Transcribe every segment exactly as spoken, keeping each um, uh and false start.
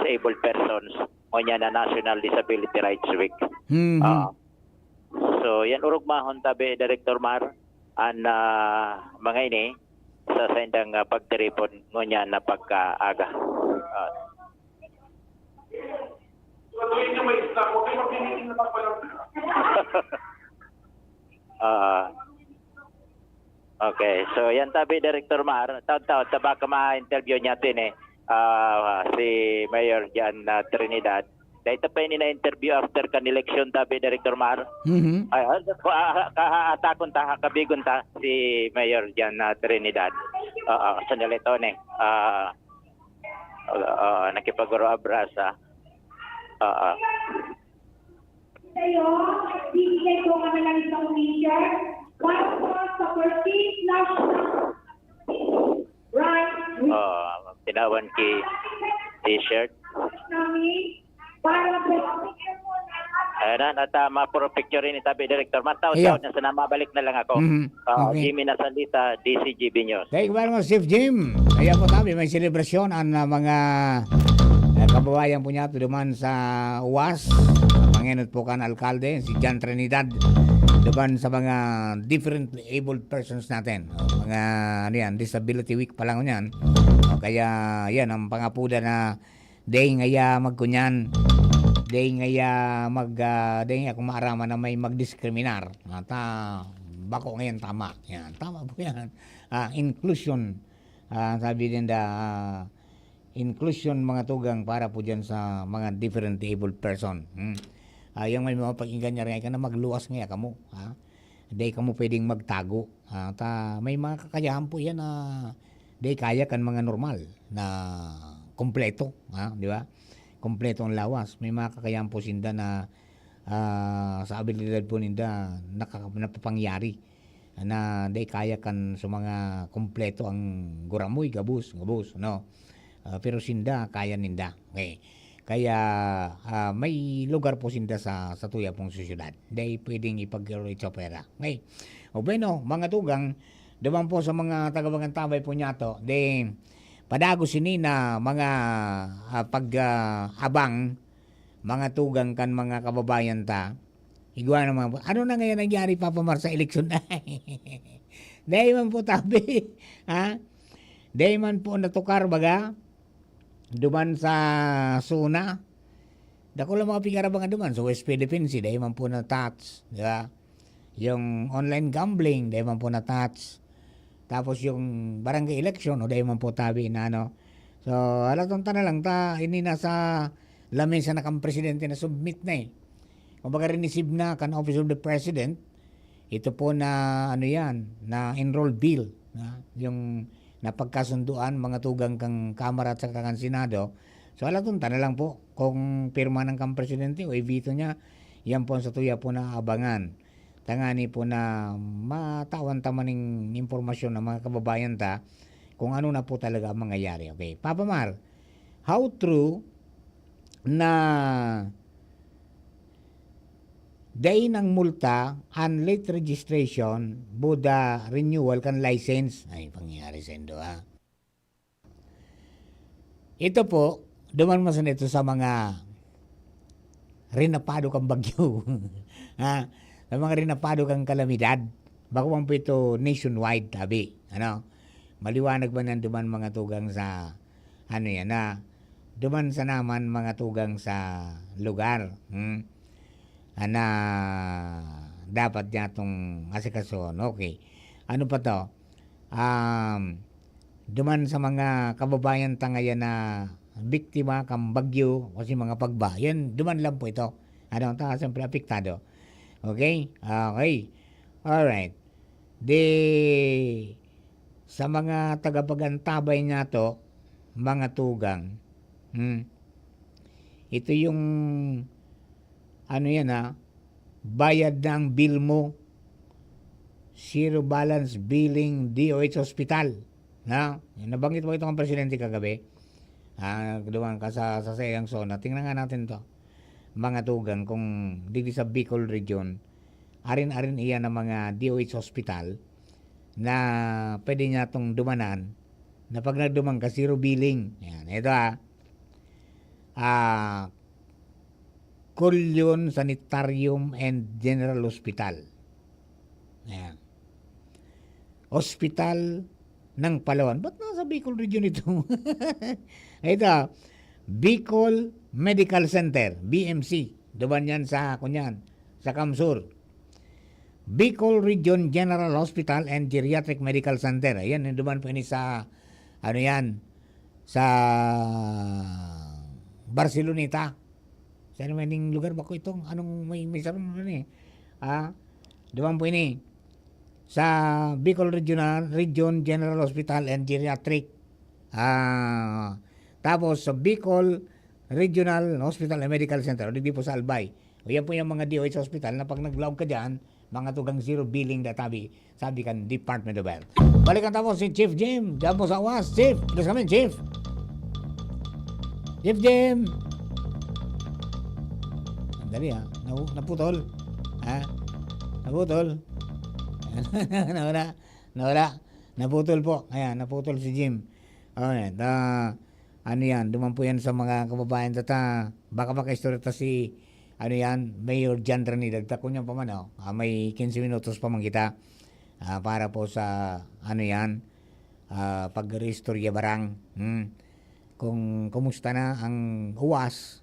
disabled persons, ngunyan na National Disability Rights Week. Mhm. Ah. So, yan, orog mahon tabi, Director Mar, an, ah, mga ini sa saindang, ah, pagtiripon ngunyan na pagkaaga. Ah. Ah. Okay, so yan tabi, Director Mar, taon-taon, ta baka ma-interview niya tin eh, ah, si Mayor Jan, ah, Trinidad. Dahil ito pa ini na-interview after kan election tabi, Director Mar. Mhm. Ay, ah, ka- ka- atakon ta, kabigon ta, si Mayor Jan, ah, Trinidad. Oo, sandali to, ne. Ah, oo, nakipaguro abrasa. Oo. Sa'yo, bibigyan ko ka na lang isang picture para po sa First National Right. Oh, tinawan ki t-shirt. Namin para po Ayan na, natama puro picture ni tabi, Director. Mataw Yeah. Taon na sana, mabalik na lang ako. Mhm. Ah, Okay. Jimmy Nasalita, D C G B News. Thank you very much, Chief Jim. Kaya po tabi, may selebrasyon ang ah, mga ah, kababayan po niya duman sa U A S. Mangenot po kan alkalde, si Jan Trinidad. Duman sa mga differently abled persons natin. O, mga, ano yan, Disability Week pa lang yan. O, kaya, yan, ang pangapuda na day ngaya magkunyan, day ngaya mag, ah, day ngaya kung maaraman na may magdiskriminar. At ah, bako ngayon tama. Yan, tama po yan. Ah, inclusion. Ah, sabi din da, ah, inclusion mga tugang para po dyan sa mga differently abled person. Hmm. Ah, yung may mga pag-inggan niya rin, ka na magluwas ngaya kamo. Ha? Dahil kamo pwedeng magtago. Ah, ta, may mga kakayahan po yan na dahil kaya kan mga normal na kompleto. Ha? Di ba? Kompleto ang lawas. May mga kakayahan po sinda na ah, sa abilidad po ninda naka, napapangyari na dai kaya kan sa mga kompleto ang guramoy, gabos, gabos, no? Ah, pero sinda, kaya ninda. Okay. Kaya ah, may lugar po sinda sa, sa tuya pong sosyedad. Dai pwedeng ipag-, itsopera. Okay. O bueno, mga tugang, duman po sa mga taga-Bagantabay po niya to, de, padagos ini na mga ah, pag-, ah, abang, mga tugang kan mga kababayan ta. Igwa na mga, ano na ngayon nangyari, Papa Mar, sa eleksyon? Dai man po tabi. Ha? Dai man po natukar, baga? Duman sa SONA. Dako lang mga pigarabangan duman. Sa West Philippine Sea, dai man po na-touch. Di ba? Yung online gambling, dai man po na-touch. Tapos yung barangay election, o dai man po tabi na ano. So, halaton ta na lang ta, ini nasa lamesa na kan presidente na submit na eh. Kumbaga, rinisib na kan Office of the President, ito po na, ano yan, na enrolled bill, na, yung napagkasunduan, mga tugang kang Kamara at saka kan Senado. So, halaton ta na lang po kung pirma ng kan presidente o i-veto niya, yan po ang sa tuya po na abangan. Tangani po na matawan ta man ning impormasyon ng mga kababayan ta kung ano na po talaga ang mangyayari. Okay, Papa Mar, how true na dai nang multa an late registration, buda renewal kan license? Ay, pangyayari sa indo, ha? Ito po, duman man sana ito sa mga rinapado kan bagyo. Ha? Sa mga rinapado kan kalamidad. Bako man po ito nationwide, tabi. Ano? Maliwanag man yan duman, mga tugang, sa, ano yan, na duman sa naman, mga tugang, sa lugar. Hmm? Ah, na dapat niya itong asikasuhon. Okay. Ano pa to? Um, duman sa mga kababayan ta ngayon na biktima kan bagyo, kasi mga pagbayan, duman lang po ito. Ano, ta, siyempre, apektado. Okay? Okay. Alright. Di, sa mga tagapagantabay niya to, mga tugang, hmm, ito yung, ano yan ha, bayad na ang bill mo, zero balance billing, D O H hospital. Na? Yung nabanggit mo itong presidente kagabi, ah, duman ka sa, sa saiyang SONA. Tingnan nga natin to. Mga tugang, kung digdi sa Bicol region, arin-arin iyan ang mga D O H hospital na pwede niya itong dumanan, na pag nagduman ka, zero billing. Yan, ito ha. ah, Culion Sanitarium and General Hospital. Ayan. Hospital ng Palawan. Ba't nasa Bicol Region ito? Ito, Bicol Medical Center, B M C. Duman yan sa, kunyan, sa Kamsur. Bicol Region General Hospital and Geriatric Medical Center. Ayan, duman po ini sa, ano yan, sa Barceloneta. Sa ano man yung lugar ba ko itong, anong may, may sarong ano ni? Ah, duman po ini sa Bicol Regional, Region General Hospital and Geriatric. Ah, tapos sa Bicol Regional Hospital and Medical Center, o di po sa Albay. O yan po yung mga D O H hospital na pag nag-vlog ka dyan, mga tugang zero billing databi, sabi kan Department of Health. Balikan tapos si Chief Jim, dyan po sa U A S. Chief, please kami, Chief. Chief Jim. Sandali ha, Nau- naputol. Ha? Naputol. Nawala. Nawala. Naputol po. Ayan, naputol si Jim. Alright. Ah, ano yan? Duman po yan sa mga kababayan tata. Baka makaistorya ta si, ano yan, Mayor John Ranida. Tako niya pa man, oh. Ah, may quince minutos pa man kita. Ah, para po sa, ano yan, ah, pag-reistorya barang. Hmm. Kung kumusta na ang U A S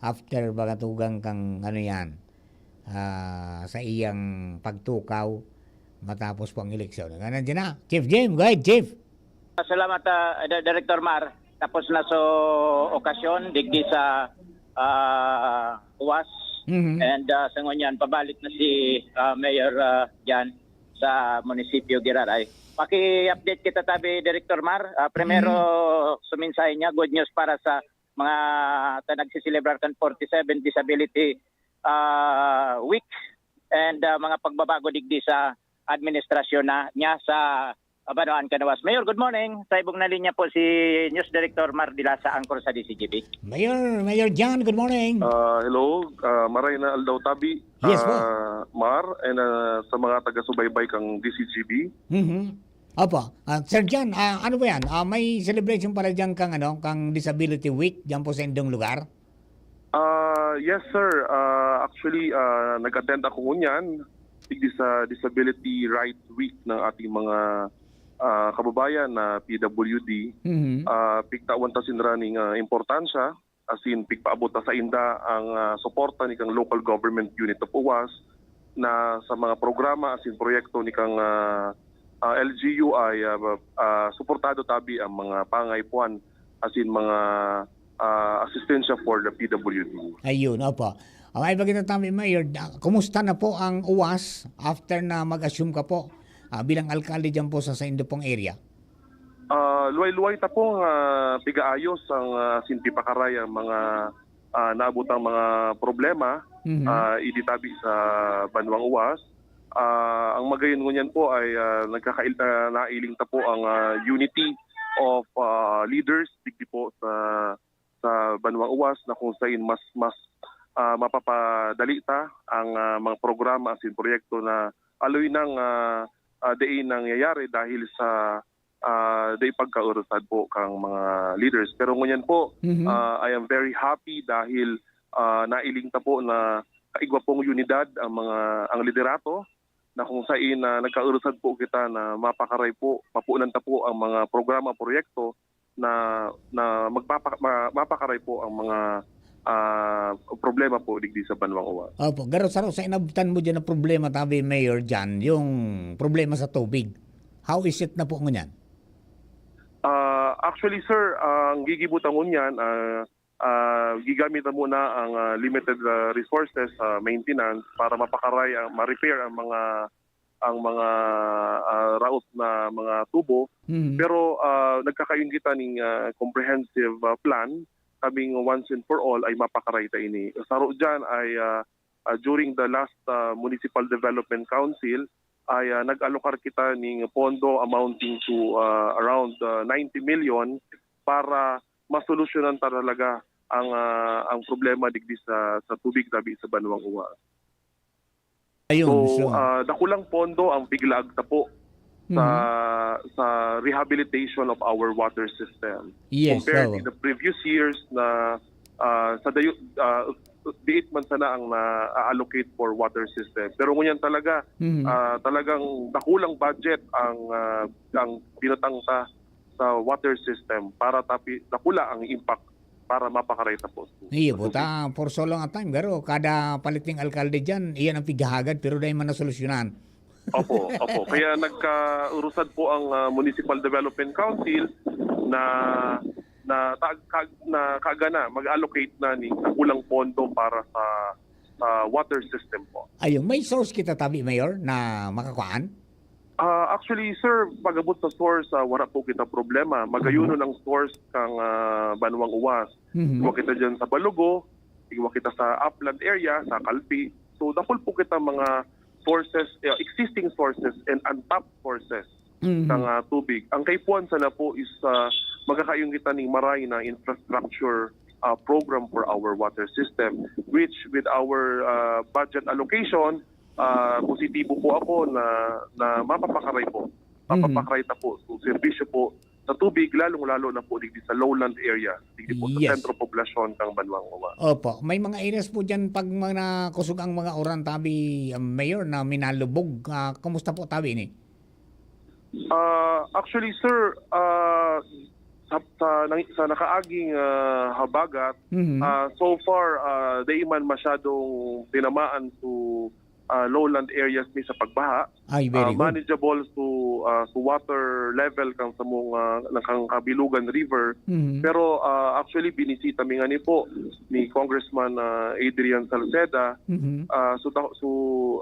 after mga tugang kang, ano yan, ah, sa iyang pagtukaw matapos po ang eleksyon. Hanggang nandiyan na. Chief Jim, go ahead, Chief. Salamat, ah, Di- Director Mar. Tapos na so okasyon, digdi sa, ah, U A S. Mhm. And, ah, sa ngunyan, pabalik na si, ah, Mayor, ah, Jan sa munisipyo Giraray. Paki-update kita tabi, Director Mar. Ah, primero, Mhm. suminsay niya, good news para sa mga ta nagsiselebrar kan forty-seventh Disability, ah, Week and, ah, mga pagbabago digdi sa administrasyon na niya sa Banwaan kan U A S. Mayor, good morning. Sa ibong na linya po si News Director Mar Dilasa, anchor sa D C G B. Mayor, Mayor John, good morning. Ah, hello, ah, maray na aldaw tabi. Yes po. Ah, Mar, and, ah, sa mga taga-subaybay kang D C G B. Mhm. Opo. Ah, Sir John, ah, ano po yan? Ah, may celebration pala dyan kang, ano, kang Disability Week dyan po sa indong lugar? Ah, yes, sir. Ah, actually, ah, nag-attend ako ngunyan digdi sa Disability Rights Week ng ating mga, ah, kababayan na P W D. Mhm. Ah, pigtawan ta sinda ning, ah, importansya, asin pigpaabot ta sainda ang, ah, suporta ni kang local government unit of U A S na sa mga programa asin proyekto ni kang, ah, ah, L G U ay, ah, ah, suportado tabi ang mga pangaipuhan asin mga, ah, asistensya for the P W D. Ayun, opo. Ah, may bagay na tabi, Mayor, ah, kumusta na po ang U A S after na mag-assume ka po, ah, bilang alkalde dyan po sa, sa indo pong area? Ah, luway-luway ta pong, ah, pigaayos ang, ah, asin pipakaray ang mga, ah, naabotang mga problema, Mhm. ah, idi tabi sa banwang U A S. Ah, ang magayon ngunyan po ay, ah, nagkakail-, ah, nailing ta po ang, ah, unity of, ah, leaders digdi po sa, sa banwang U A S na kung sain mas, mas, ah, mapapadali ta ang, ah, mga programa asin proyekto na aloy nang, ah, ah, dai nangyayari dahil sa, ah, dai pagkaurusad po kang mga leaders. Pero ngunyan po, Mhm. ah, I am very happy dahil, ah, nailing ta po na kaigwa pong unidad ang mga, ang liderato na kung sain na nagkaurusad po kita na mapakaray po, mapunan ta po ang mga programa, proyekto na, na magpapa-, ma-, mapakaray po ang mga, ah, problema po digdi sa banwang U A S. Opo, garo saro sa inabtan mo dyan na problema, tabi Mayor John, yung problema sa tubig. How is it na po ngunyan? Ah, actually, sir, ang gigibutan ngunyan, ah, ah, gigamit na muna ang, ah, limited, ah, resources sa maintenance para mapakaray, ah, ma-repair ang mga, ang mga, ah, raot na mga tubo. Mhm. Pero, ah, nagkakayon kita ning, ah, comprehensive, ah, plan, kabing once and for all ay mapakaray ta ini. Saro diyan ay, ah, ah, during the last, ah, Municipal Development Council ay, ah, nag-alokar kita ning pondo amounting to, ah, around, ah, ninety million para masolusyonan ta talaga ang, ah, ang problema digdi sa, sa tubig tabi sa banwang U A S. Ayun, So, so ah, dakulang pondo ang piglaag ta po sa, Mhm. sa rehabilitation of our water system. Yes, Compared oo. in the previous years na, sa dayo, ah, diit man sana ang na-allocate for water system. Pero ngunyan talaga, Mhm. ah, talagang dakulang budget ang, ah, ang binutang ta sa water system para tapi dakula ang impact para mapakaray ta po. Iyo, buta, for so long a time, garo, kada palit ning alkalde dyan, iyan ang pighahagad, pero dahil man nasolusyonan. Opo, opo. Kaya nagkaurusan po ang, ah, Municipal Development Council na na, ta- ka- na kaagana, mag-allocate na ni dakulang pondo para sa sa water system po. Ayun, may source kita tabi, Mayor, na makakuan? Ah, actually, sir, pag-abot sa source, ah, wala po kita problema. Magayonon ang source kang, ah, Banwang Uwas. Mhm. Igwa kita dyan sa Balugo, igwa kita sa upland area, sa Calpi. So, dakul po kita mga sources, eh, existing sources and untapped sources Mhm. ng, ah, tubig. Ang kaipuhan sana po is, ah, magkakayon kita ning maray na infrastructure, ah, program for our water system, which with our, ah, budget allocation, ah, positibo po ako na na mapapakaray po. Mhm. Mapapakaray ta po. So, serbisyo po sa tubig, lalong-lalo na po digdi sa lowland area, digdi po sa Yes. sentro poblasyon kang Banwang Uwas. Opo. May mga areas po dyan pag mga nakusog ang mga uran tabi, um, Mayor, na minalubog. Ah, kumusta po tabi ini? Ah, actually, sir, ah, sa, sa, nang- sa nakaaging, ah, habagat, Mhm. ah, so far, ah, di man masyadong tinamaan to, ah, lowland areas ni sa pagbaha. Ay, Ah, very good. Manageable to, ah, to water level kang samong, ah, ng kang Kabilugan River. Mhm. Pero, ah, actually, binisita mi ngani po ni Congressman, ah, Adrian Salceda. Mhm. Ah, so, ta- so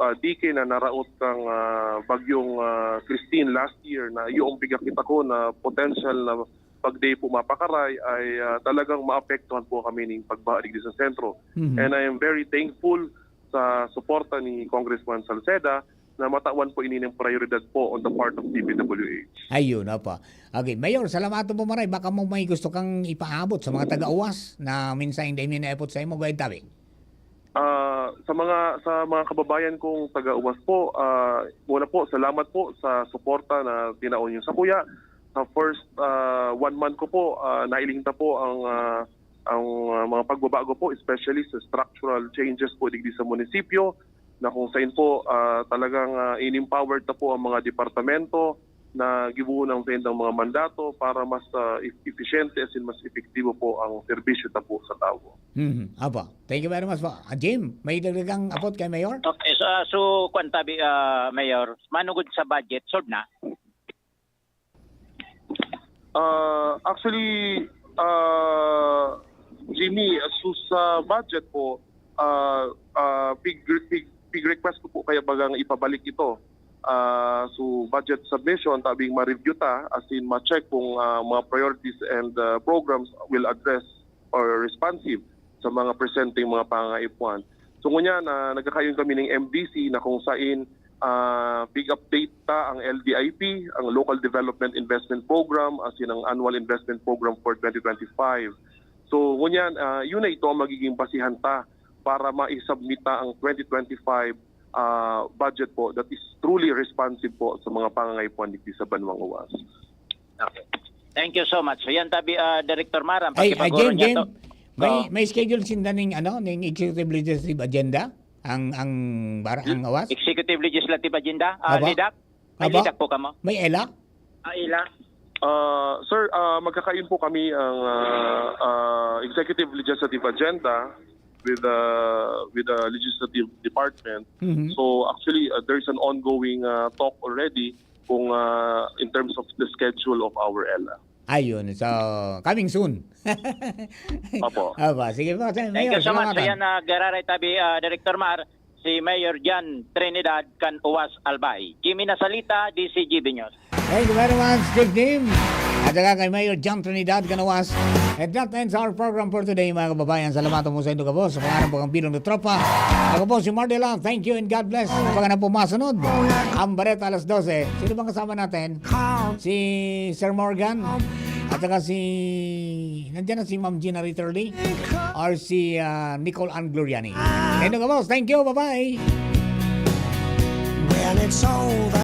ah, di kay na naraot kang, ah, bagyong, ah, Christine last year na yung pigakita ko na potential na pag di po mapakaray ay, ah, talagang maapektuhan po kami ning pagbaha digdi sa sentro. Mhm. And I am very thankful sa suporta ni Congressman Salceda na matawan po ini ng prioridad po on the part of D P W H. Ayun, opo. Okay, Mayor, salamat po maray. Baka mo may gusto kang ipaabot sa mga taga-Uwas na minsan hindi mi naipot sa imo, gayud tabi. Ah, sa mga sa mga kababayan kong taga-Uwas po, ah, una po, salamat po sa suporta na tinaon niyo sa kuya. Sa first, ah, one month ko po, ah, nailing ta po ang, ah, ang, ah, mga pagbabago po, especially sa structural changes po digdi sa munisipyo, na kung sain po, ah, talagang, ah, in-empowered ta po ang mga departamento na gibohon ang saindang mga mandato para mas, ah, e- episyente asin mas epektibo po ang serbisyo ta po sa tawo. Mhm. Opo. Thank you very much po. Ah, Jim, may dagdagang apot kay Mayor? Okay, so, ah, so kwan tabi, ah, Mayor, manugod sa budget, solve na? Ah, actually, ah, Jimmy, so sa budget po, ah, ah, big, big, big request ko po kaya bagang ipabalik ito. Ah, so budget submission, tabing ma-review ta, as in ma-check kung, ah, mga priorities and, ah, programs will address or responsive sa mga presenteng mga pangangaipuhan. So ngunyan, ah, nagkakayon kami ng M D C na kung sain, ah, big update ta ang L D I P, ang Local Development Investment Program, as in ang Annual Investment Program for twenty twenty-five. So ngunyan, ah, yun na ito ang magiging basihan ta para ma-submit ta ang twenty twenty-five, ah, budget po that is truly responsive po sa mga pangangaipuhan digdi sa Banwang Uwas. Okay. Thank you so much. So yan tabi, ah, Director Maram, Ay, ah, pakipaguro Jim, niya Jim, to. may, Oo. may schedule sinda ning, ano, ning executive legislative agenda? Ang, ang, bar, ang Uwas? Executive Legislative Agenda, ah, Aba? LEDAC? May Aba? LEDAC po kamo? May ela? Ah, ila. Ah, sir, ah, magkakayon po kami ang, ah, ah, Executive Legislative Agenda with, ah, with the Legislative Department. Mhm. So actually, ah, there's an ongoing, ah, talk already kung, ah, in terms of the schedule of our ela. Ayun. So, coming soon. Opo. Opo. Sige po, sir. Thank Mayor, you so much. salamat, So yan, ah, gararay tabi, ah, Director Mar, si Mayor John Trinidad kan Uwas Albay. Jimmy Nasalita, D C G B News. Thank you very much, Chief Jim. At saka kay Mayor John Trinidad kan Uwas. And that ends our program for today, mga kababayan. Salamat po sa inyo, gabos. Sa pangalan po ng Bilong na Tropa. Ako po si Mardela. Thank you and God bless. Abangan na po masunod. Ang Bareta alas dose. Sino bang kasama natin? Si Sir Morgan. At saka si... Nandiyan na si Ma'am Gina Ritterly. Or si, ah, Nicole Ann Gloriani. Kaya nyo, gabos. Thank you. Bye-bye. When it's over,